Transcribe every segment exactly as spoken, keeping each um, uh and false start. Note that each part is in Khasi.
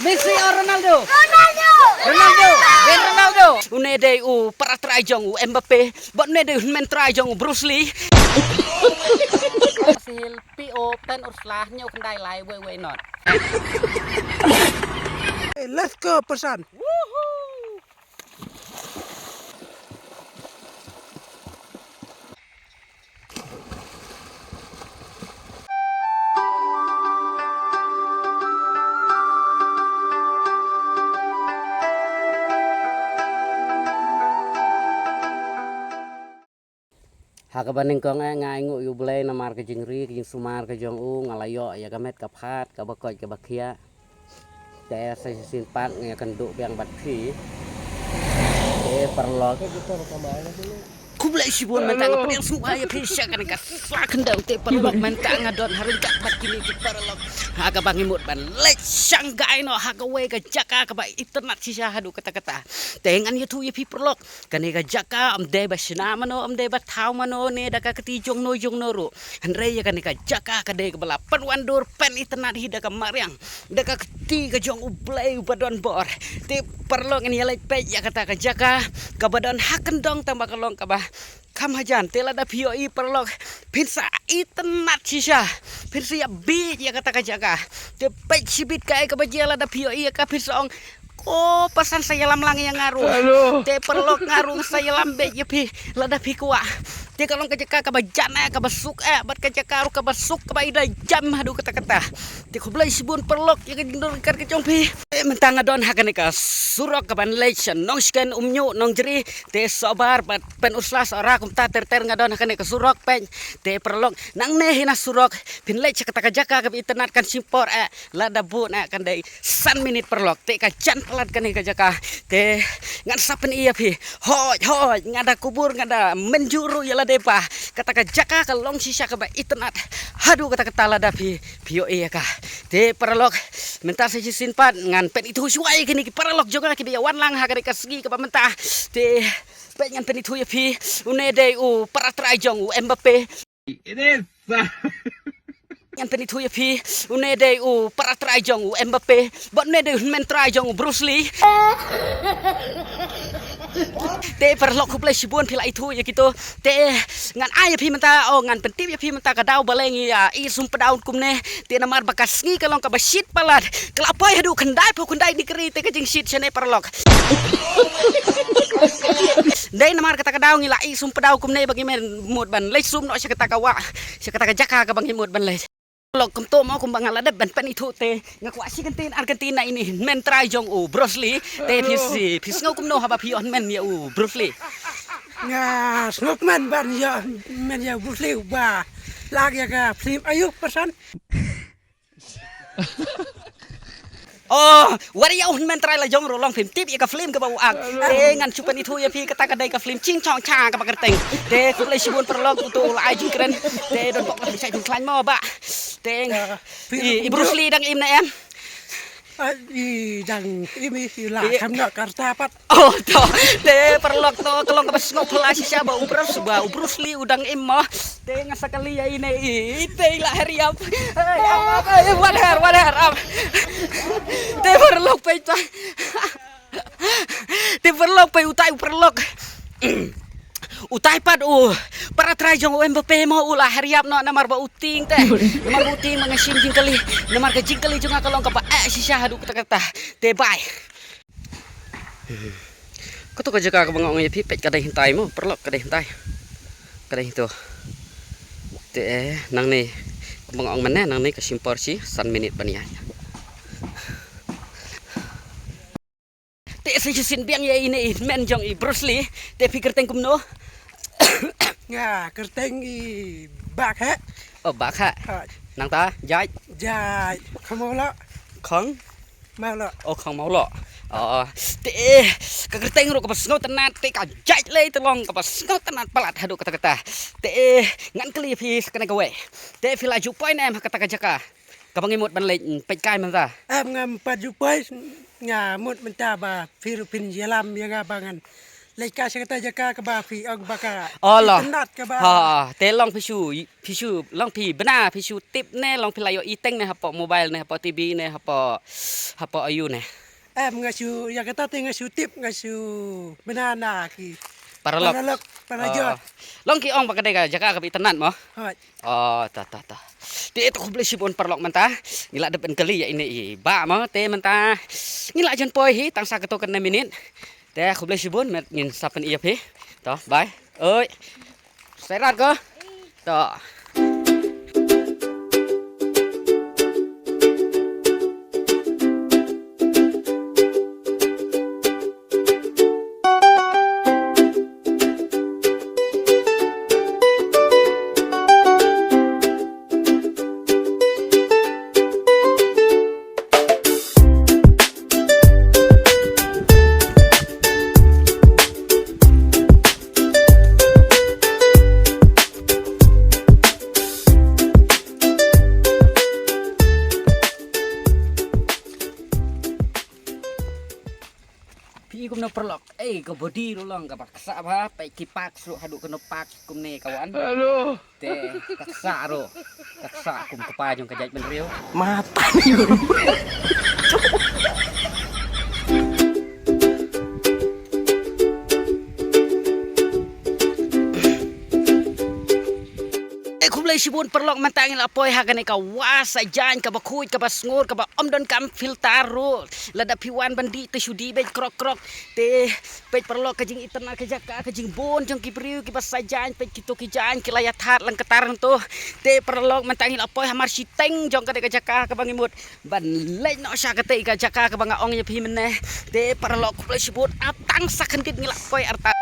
Messi or Ronaldo? Ronaldo! Ronaldo! Ben Ronaldo! Une dei u para trai jong u Mbappe, bad une dei u hynmen trai jong u Bruce Lee. Sihil P O pen Ursula hynñiew khyndai lai wei wei not. Let's go, person. Woohoo! Ha kaba nyngkong eh nga ainguh ïa U Blei namar ka jingri ka jingsumar ka jong u, nga la ïoh ïa ka met ka phad kaba koit kaba khiah. Te sa shisien pat nga ïakynduh biang bad phi. Te paralok, khublei shibun mynta nga pdiang sngewbha ïa phi sha kane ka sa khyndew. Te paralok, mynta nga don ha ryngkat bad kine ki paralok ha kaba ngi mut ban leit shangkai noh ha kawei ka jaka kaba itynnad shisha haduh katta katta. Te ngan ïathuh ïa phi paralok, kane ka jaka ym dei ba shna mano, ym dei ba thaw mano ne da ka kti jongno jongno ruh. Hynrei ïa kane ka jaka ka dei kaba la pynwandur pynitynnad hi da ka mariang, da ka kti ka jong U Blei uba don bor. Te paralok, ngin ïa leit peit ïa kata ka jaka kaba don ha kyndong tang ba ka long kaba kham hajan. Te lada phi ïohi paralok, phin sa itynnad shisha, phin sa ïa bieit ïa kata ka jaka. Te peit shibit kaei kaba jia lada phi ïohi ïa ka, phin sa ong, ko pasan sa ïalam lang ïa nga ruh. Te paralok, nga ruh sa ïalam beit ïa phi lada phi kwah. Te ka long ka jaka kaba jan eh, kaba suk eh, bad ka jaka ruh kaba suk, kaba i da jam haduh katta katta. Te khublei shibun paralok ïa ka jingdon ryngkat ka jong phi. Te mynta nga don ha kane ka surok kaban leit sha Nongshken, Umñiuh, Nongjri. Te Sohbar bad Pynursla, Sohra, kumta ter ter nga don ha kane ka surok peit. Te paralok, nangne hi na surok phin leit sha kata ka jaka kaba itynnad, kan shim por eh, lada bun eh kan dei san minit paralok. Te ka jan palat kane ka jaka. Te ngan sa pyni ïa phi. Hooid hooid, nga da kubur, nga da mynjur ruh ïa lade ba kata ka jaka ka long shisha kaba itynnad haduh katta katta lada phi, phi ïohi ïa ka. Te paralok, mynta sa shisien pat ngan pynithuh shuwa ïa kine ki paralok jong nga kiba ïa wan lang ha kane ka sngi kaba mynta. Te peit, ngan pynithuh ïa phi, une dei u para trai jong u Mbappe. Ngan pynithuh ïa phi, une dei u para trai jong u Mbappe, bad une dei u hynmen trai jong u Bruce Lee. Te paralok, khublei shibun phi la ithuh ïa kito. Te ngan ai ïa phi mynta, oh, ngan pyntip ïa phi mynta ka daw balei ngi ïa i sum pdaw kumne. Te namar ba ka sngi ka long kaba shit palat, ka la poi haduh khyndai phew khyndai degree te ka jingshit shane paralok. Dei namar kata ka daw ngi la i sum pdaw kumne ba ngi mut ban leit sum noh sha kata ka wah, sha kata ka jaka kaba ngi mut ban leit. Paralok, kumto mo kumba nga la dep ban pynithuh, te nga kwah shi kyntien ar kyntien na ine i hynmen trai jong u Bruce Lee. Te phi sngew kumno haba phi ïoh hynmen ïa u Bruce Lee? Nga sngewkmen ban ïoh hynmen ïa u Bruce Lee uba lah ïa ka film aïu, person? Oh, wat ïa u hynmen trai la jong ruh long phim tip ïa ka film kaba u act. Te ngan shu pynithuh ïa phi, kata ka dei ka film Ching Chong Cha kaba kyrteng. Te khublei shibun paralok, uto u la ai jingkren. Te don bok la pynshai pynkhlaiñ mo bah. Te i, i Bruce Lee dang im ne em? Ah, i dang im, i la kham noh ka rta pat. Oh, to. Te paralok, to ka long kaba sngewphylla shisha ba u Bruce, ba u Bruce Lee u dang im mo. Te nga sa kylli ïa ine i, i te i la her ïap. Ei, am, am, ei, wat her, wat her, am. Te paralok, peit to. Te paralok, peit utai u paralok. Utai pat u para trai jong u Mbappe mo u la her ïap noh namar ba u tieng te. Namar ba u tieng ba nga shim jingkylli. Namar ka jingkylli jong nga ka long kaba eh shisha haduh katta katta. Te bye. Kato ka jaka kaba nga ong ïa phi, peit, ka dei hyntai mo paralok, ka dei hyntai. Ka dei hynto. Te nangne, kumba nga ong mynne, nangne ka shim por shi san minit ban ïaid. Te sa shisien biang ïa ine i hynmen jong i Bruce Lee. Te phi kyrteng kumno? Nga kyrteng i Bak Heh. Oh, Bak Heh. Nangta Jait? Jait Khongmawloh. Khong? Mawloh. Oh, Khongmawloh. Oh, te ka kyrteng ruh kaba sngewtynnad, te ka jait lei te long kaba sngewtynnad palat haduh katta katta. Te ngan kylli ïa phi sa kane kawei. Te phi la ju poi ne em ha kata ka jaka kaba ngi mut ban leit, mm, peit kai mynta? Em, ngam pat ju poi, nga mut mynta ba phi ruh phin ïalam ïa nga ba ngan Leit ka sha kata jaka kaba phi ong ba ka. Oh, long. Itynnad kaba. Ha, te long phi shu, phi shu, long phi bna, phi shu tip ne, long phi la ïohi teng ne hapoh mobile ne, hapoh T V ne, hapoh, hapoh aïu ne. Em, nga shu, ïa kata te nga shu tip, nga shu bna na ki. Paralok. Paralok, parajot. Oh. Long ki ong ba ka dei ka jaka kaba itynnad mo. Hooid. Oh, ta, ta, ta. Te, te khublei shibun paralok mynta. Ngi la dep ban kylli ïa ine i bah mo, te mynta. Ngi la jan poi hi, tang sa kato kane minit. Te khublei shibun, met ngin sa pyni ïa phi. To, bye. Oi. Serat ko? To. Phi i kumno paralok? Ei, ka body ruh long kaba ksa bha, peit ki park shuh haduh kano park kumne ka wan. Hello. Te ka ksa ruh. Ka ksa kum kpa jong ka jaitbynriew. Mata ni. Eh, khublei shibun paralok, mynta ngi la poi ha kane ka wah Saitjaiñ kaba khuid, kaba sngur, kaba ym donkam filter ruh. Lada phi wan ban dih te shu dih beit krok krok. Te peit paralok ka jingitynnad ka jaka, ka jingbun jong ki briew kiba Saitjaiñ, peit kito ki jaiñ ki la ïathad lang katar hangto. Te paralok mynta ngi la poi ha mar shiteng jong kane ka jaka kaba ngi mut ban leit noh sha kata ka jaka kaba nga ong ïa phi mynne. Te paralok khublei shibun, ap tang sa khyndiat ngi la poi artat.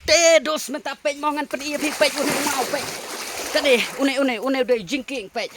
Te dos mynta peit mo ngan pyni ïa phi peit une u maw peit. Kane une une une u dei jingkieng peit.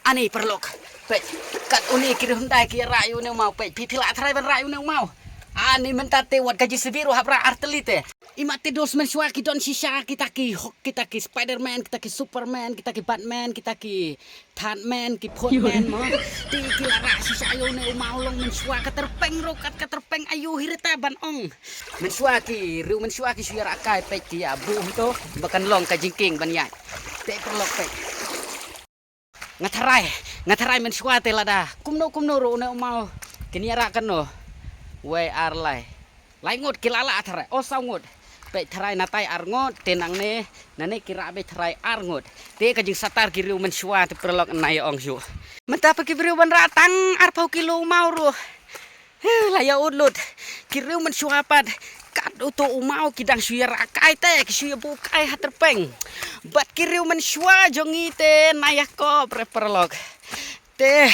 Ani paralok peit. Kat une ki riew hyndai ki ïa rah ïa une u maw peit. Phi phi lah tharai ban rah ïa une u maw. Ani mynta te wat ka J C B ruh hap rah ar tylli te. Imat te dos mynshuwa ki don shisha kita ki Hulk, kita ki Spiderman, kita ki Superman, kita ki Batman, kita ki Thadman, ki Footman mo. Te ki la rah shisha ïa une u maw long mynshuwa ka tyrpeng ruh kat ka tyrpeng aïu hi rta ban ong. Mynshuwa ki riew mynshuwa ki shu ïa rah kai peit ki ïa buh hangto ba kan long ka jingkieng ban ïaid. Te paralok peit. Nga tharai, nga tharai mynshuwa te lada kumno kumno ruh une u maw kin ïa rah katno. Wei ar lai. Lai ngut ki la lah tharai, o saw ngut. Peit tharai natai ar ngut, te nangne, nangne ki rah beit tharai ar ngut. Te ka jingsatar ki riew mynshuwa te paralok, nai ong shuh. Mynta pat ki briew ban rah tang arphew kilo u maw ruh. Huh, la ïa ud lut. Ki riew mynshuwa pat. Kat uto u maw ki dang shu ïa rah kai te, ki shu ïa buh kai ha tyrpeng. Bad ki riew mynshuwa jong ngi te, nai ïa kop re paralok. Te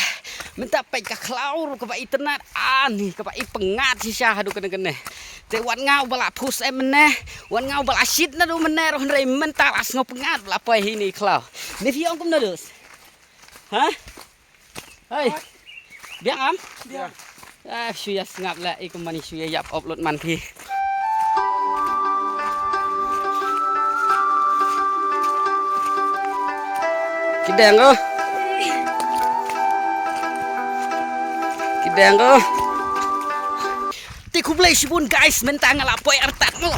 mynta peit ka khlaw ruh kaba itynnad, ani kaba ipyngngad shisha haduh kane kane. Te wat nga uba la phus em mynne, wat nga uba la shit naduh mynne ruh hynrei mynta la sngewpyngngad ba la poi hi ine i khlaw. Ne phi ong kumno dus? Ha? Hei. Biang am? Biang. Ah, shu ïa sngap leh, i kumne shu ïa ïap op lut man phi. Ki deng ko. Ki deng ko. Te khublei shibun guys, mynta nga la poi artat mo.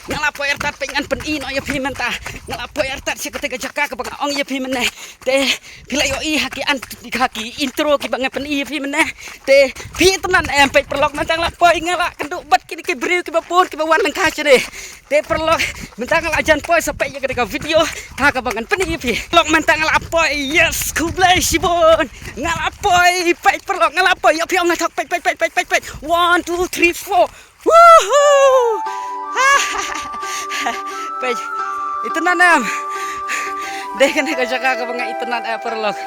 Nga la poi artat, peit ngan pyni noh ïa phi mynta. Nga la poi artat sha kata ka jaka kaba nga ong ïa phi mynne. Te phi la ïohi ha ki an, ha ki intro kiba nga pyni ïa phi mynne. Te phi itynnad em, peit paralok, mynta nga la poi, nga la kynduh bad kine ki briew kiba bun kiba wan lyngkha shane. Te paralok, mynta nga la jan poi sa peit ïa kata ka video ha kaba ngan pyni ïa phi. Paralok, mynta nga la poi, yes, khublei shibun. Nga la poi, peit paralok, nga la poi, ïa phi ong nga thok, peit, peit, peit. One, two, three, four. Woohoo! Peit, itynnad em. Dei kane ka jaka kaba nga itynnad eh paralok.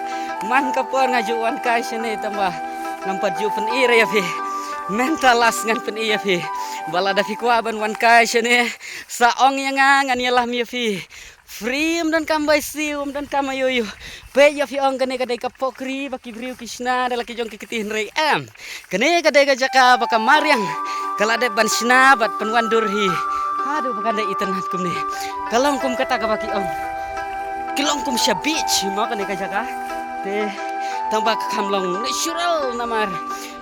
Man ka por nga ju wan kai shane tangba ngam pat ju pyni re ïa phi. Mynta last ngan pyni ïa phi. Ba lada phi kwah ban wan kai shane, sa ong ïa nga, ngan ïalam ïa phi. Free, ym donkam bai siew, ym donkam aïu aïu. Peit ïa phi ong kane ka dei ka pokri ba ki briew ki shna da la ki jong ki kti hynrei em. Kane ka dei ka jaka ba ka mariang ka la dep ban shna bad pynwandur hi. Haduh ba kan dei itynnad kumne. Ka long kum kata kaba ki ong. Ki long kum sha beach hi mo kane ka jaka. Te tang ba ka kham long natural namar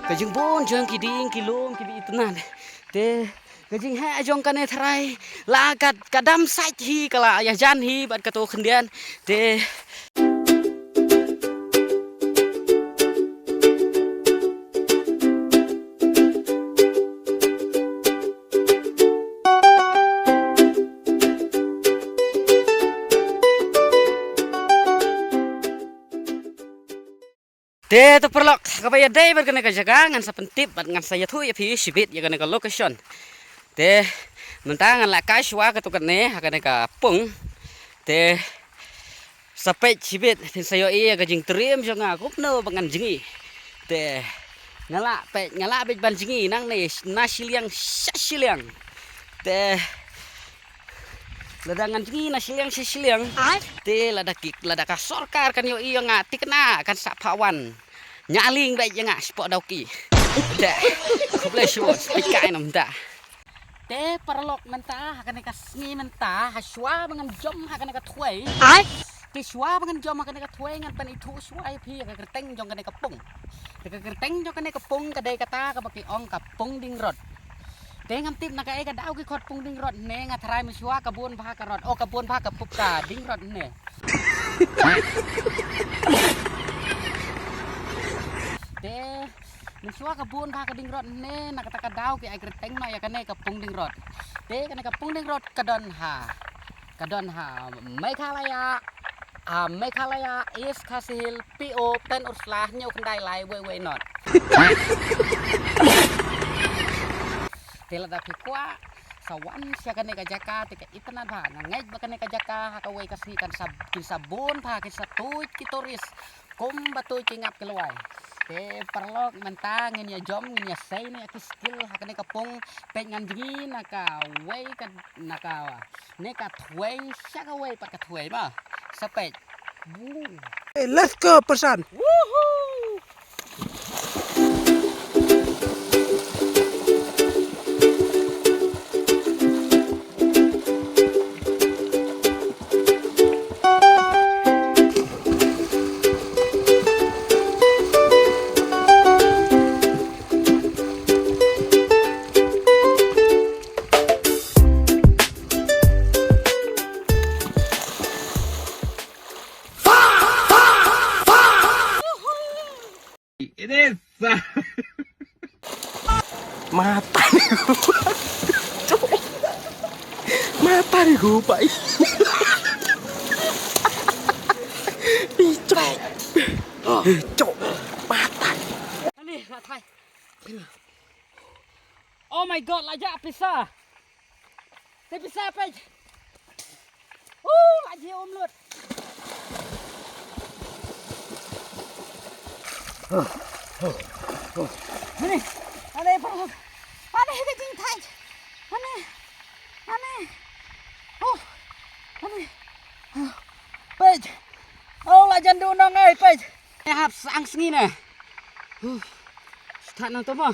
ka jingbun jong ki dieng ki lum ki ba itynnad. Te ka jingheh jong kane tharai la ka, ka dam sait hi ka la ïajan hi bad kato khyndiat. Te Te to paralok, kaba ïadei bad kane ka jaka ngan sa pyntip bad ngan sa ïathuh ïa phi shibit ïa kane ka location. Te mynta ngan la kai shuwa kato kane ha kane ka pung. Te sa peit shibit phin sa ïohi ïa ka jingtriem jong nga kumno ba ngan jngi. Te nga la peit nga la beit ban jngi nangne na shiliang sha shiliang. Te lada ngan jngi na shiliang sha shiliang. Ai. Te lada ki, lada ka sorkar kan ïohi ïa nga thikna kan sa phawan. Nya ling beit ïa nga shapoh Dawki. Te khublei shibun, peit kai namta. Te paralok mynta ha kane ka sngi mynta ha shuwa ba ngan jom ha kane ka thwei. Ai. Te shuwa ba ngan jom ha kane ka thwei ngan pynithuh shuwa ïa phi ïa ka kyrteng jong kane ka pung. Te ka kyrteng jong kane ka pung ka dei kata kaba ki ong ka pung Dieng Rot. Te ngam tip na kaei ka daw ki khot pung Dieng Rot ne nga tharai mynshuwa ka bun bha ka rot. Oh ka bun bha ka pup ka Dieng Rot ne. Te mynshuwa ka bun bha ka Dieng Rot ne na kata ka daw ki ai kyrteng noh ïa kane ka pung Dieng Rot. Te kane ka pung Dieng Rot ka don ha, ka don ha Meghalaya, ha Meghalaya, East Khasi Hills, P O, Pynursla, hynñiew khyndai lai wei wei nod. Te lada phi kwah sa wan sha kane ka jaka te ka itynnad bha, nga ngeit ba kane ka jaka ha kawei ka sngi kan sa, kin sa bun bha, kin sa tuid ki tourist kumba tuid ki ngap ki lwai. Te paralok mynta ngin ïa jom ngin ïa sei ne ïa ki skill ha kane ka pung. Peit ngan jngi na kawei ka, na ka, ne ka thwei sha kawei pat ka thwei ma. Sa peit. Woo. Hey, let's go, person. Woohoo! It is. Mata ni. Mata ni gua pai. Ih, cok. Ih, cok. Mata ni. Ani, nak thai. Oh my God, la jah pisa. Te pisa peit. Uh, la jia um lut. Ani, ani, paralok. Ani, ka jingthait. Ani, ani. Oh, ani. Peit. Oh, la jan du nang ai, peit. Hap sang sngi ne. Huh. Start nang to mo.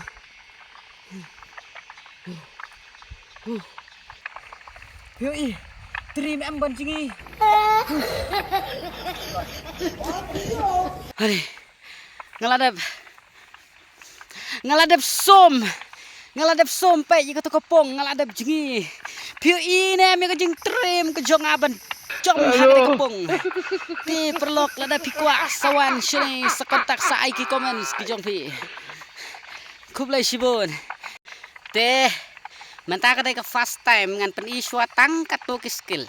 Huh. Yo i. Trim em ban jngi. Hari. Nga la dep. Nga la dep sum. Nga la dep sum peit ïa kato ka pung, nga la dep jngi. Phi ïohi ne em ïa ka jingtriem ka jong nga ban jom ha kane ka pung. Te paralok lada phi kwah sa wan shane sa contact sa ai ki comments ki jong phi. Khublei shibun. Te mynta ka dei ka first time ngan pyni shuwa tang katto ki skill.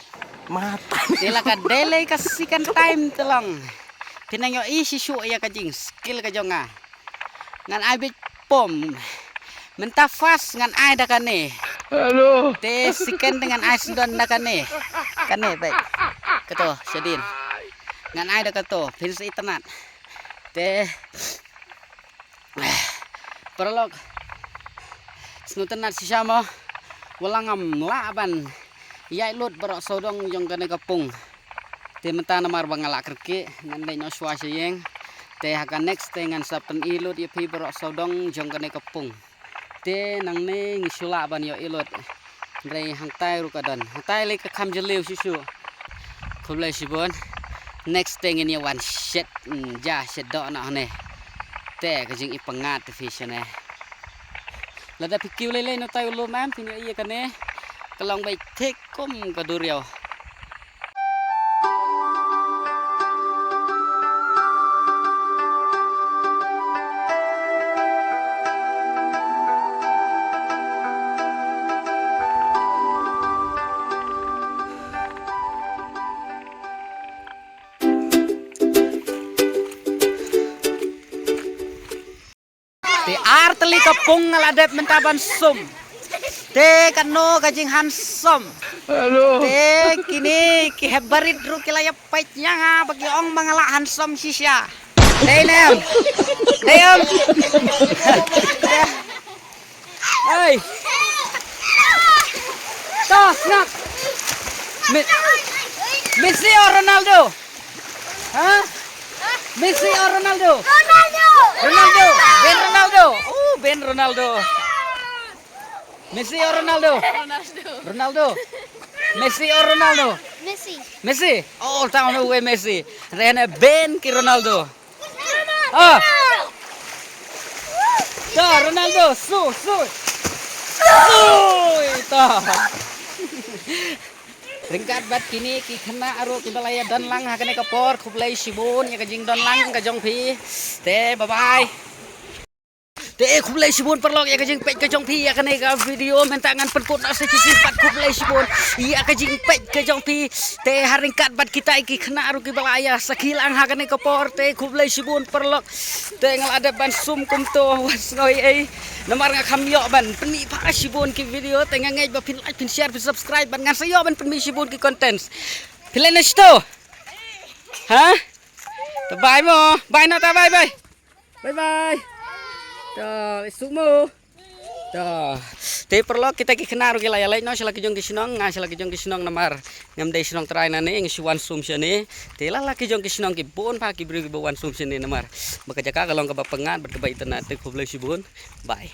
Mata. Te la ka dei lei ka second time te long. Phin nang ïohi shisha ïa ka jingskill ka jong nga. Ngan ai beit pom. Mynta first ngan ai da kane. Hello. Te second te ngan ai sdon da kane. Kane beit. Kato shadien. Ngan ai da kato phin sa itynnad. Te paralok. Sngewtynnad shisha mo. Wat la ngam lah ban ïaid lut baroh sawdong jong kane ka pung. Te mynta namar ba nga lah kyrkieh, ngan leit noh shuwa sha ïing. Te ha ka next te ngan sa pyni lut ïa phi baroh sawdong jong kane ka pung. Te nangne ngi shu lah ban ïohi lut. Hynrei hangtai ruh ka don. Hangtai lei ka kham jylliew shuh shuh. Khublei shibun. Next te ngin ïa wan shet, mm, ja shet doh noh hangne. Te ka jingïapyngngad te phi shane. Lada phi kiew lei lei na tai u lum em, phin ïohi ïa kane. Ka long beit thik kum ka duriaw. Te ar tylli ka pung nga la dep mynta ban sum. Te kano ka jinghandsome. Hello. Te kine ki hep barit ruh ki la ïa peit ïa nga ba ki ong ba nga la handsome shisha. Dei ne em? Dei em? Hey. To, sngap. Me- Messi or Ronaldo? Ha? Messi or Ronaldo? Ronaldo. Ronaldo. Ben Ronaldo. Oh, Ben Ronaldo. Messi or Ronaldo? Ronaldo. Ronaldo. Messi or Ronaldo? Messi. Messi. Oh, tang no way Messi. Rene Ben ki Ronaldo. Ah. To, Ronaldo, su, su. Sui, to. Ryngkat bad kine ki khynnah ruh kiba la ïa don lang ha kane ka por, khublei shibun ïa ka jingdon lang ka jong phi. Te bye bye. Te khublei shibun paralok ïa ka jingpeit ka jong phi ïa kane ka video, mynta ngan pynkut noh sa shisien pat, khublei shibun ïa ka jingpeit ka jong phi. Te ha ryngkat bad kita ki khynnah ruh kiba la ïa sakhi lang ha kane ka por, te khublei shibun paralok. Te nga la dep ban sum kumto, wat sngew ei ei. Namar nga kham ïoh ban pynmih pat shibun ki video, te nga ngeit ba phin like, phin share, phin subscribe, bad ngan sa ïoh ban pynmih shibun ki content. Phi leit na shito? Ha? Te bye mo. Bye na ta, bye bye. Bye bye. To, leit suk mo. To. Te paralok, kita ki khynnah ruh ki la ïa leit noh sha la ki jong ki shnong, nga sha la ki jong ki shnong namar ngam dei shnong trai nangne, nga shu wan sum shane. Te la la ki jong ki shnong ki bun pat ki briew kiba wan sum shane namar ba ka jaka ka long kaba pyngngad bad kaba itynnad. Te khublei shibun. Bye.